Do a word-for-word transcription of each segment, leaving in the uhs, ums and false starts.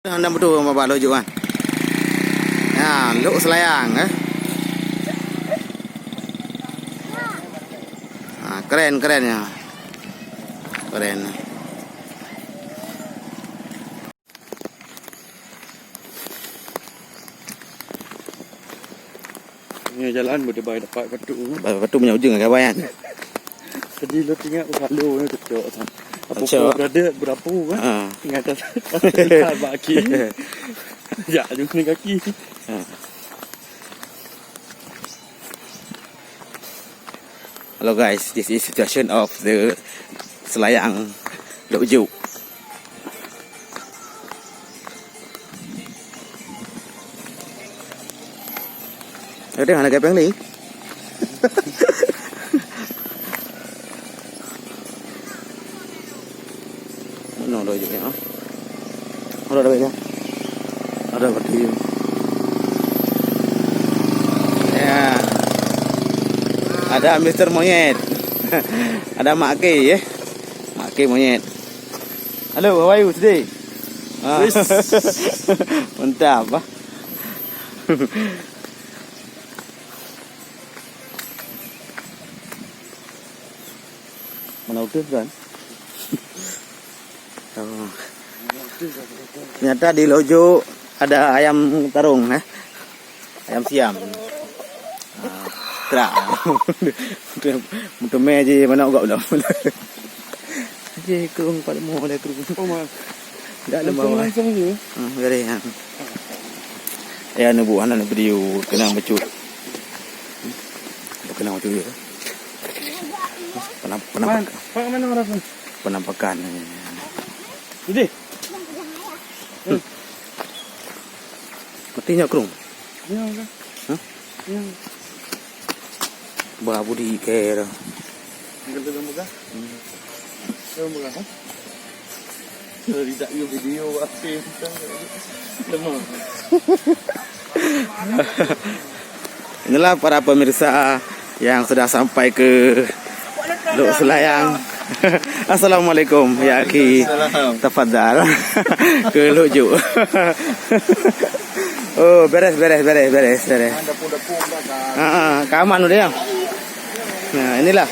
Hana beutôi bak Lhokseumawe kan. Ya, Lhokseumawe eh. Ha, keren, keren ya. Keren. Nyoe jalan boleh bai dapat batu. Ba-, batu meunyoe ujong agak bayan. Tadi lo tinggal usalo ni cocok. Apa cocok. Berada berapa kan? Ha. Tinggal tak baki. Ya, jumpa kaki. Ha. Hello guys, this is situation of the Selayang Lhokseumawe. Ada hana gepeng ni. Mana dah je ya? Ada dah ya? Ada berarti. Ya. Ada Mister Monyet. Ada Mak K ya. Mak K Monyet. Hello, how are you today? Ah. Wis. Mantap ah. Mana udah kan? Oh. Ternyata di Lhokseumawe ada ayam tarong eh. Ayam siam. Ah, krak. Meuteumé je manok gok lom. Aje krueng pat mo le krueng. Oh, ma. Dak le bawah. Langsung je. Hmm, garéh ha. Ya nubu hana video kenang bacut. Kenang bacut ya. Penam-, penam-, Man, pak mana orang tu? Penampakan. Jadi. Hmm. Mati nyak krueng. Ya, kan? Hah? Ya. Bah budi ke dah. Tinggal dalam bagah. Hmm. Dalam bagah, ha? Kalau tidak, you video apa yang kita lemah. Inilah para pemirsa yang sudah sampai ke Lhokseumawe. Assalamualaikum ya akhi. Waalaikumsalam. Tafadhal. Ke Lhokseumawe. Oh, beres, beres, beres, beres, beres. Ada pun dapur dah kan. Ha, ha, ka aman udah ya. Nah, inilah.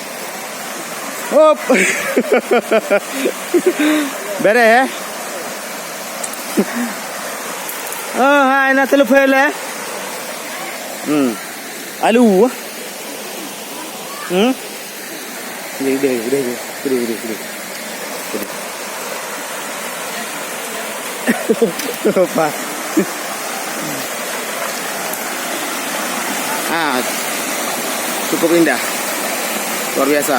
Hop. Beres eh. Oh, hai na telepon eh. Hmm. Alu. Hmm? Udah, udah, udah, udah. Udah, udah, udah. Udah. Apa? Ah, cukup indah. Luar biasa.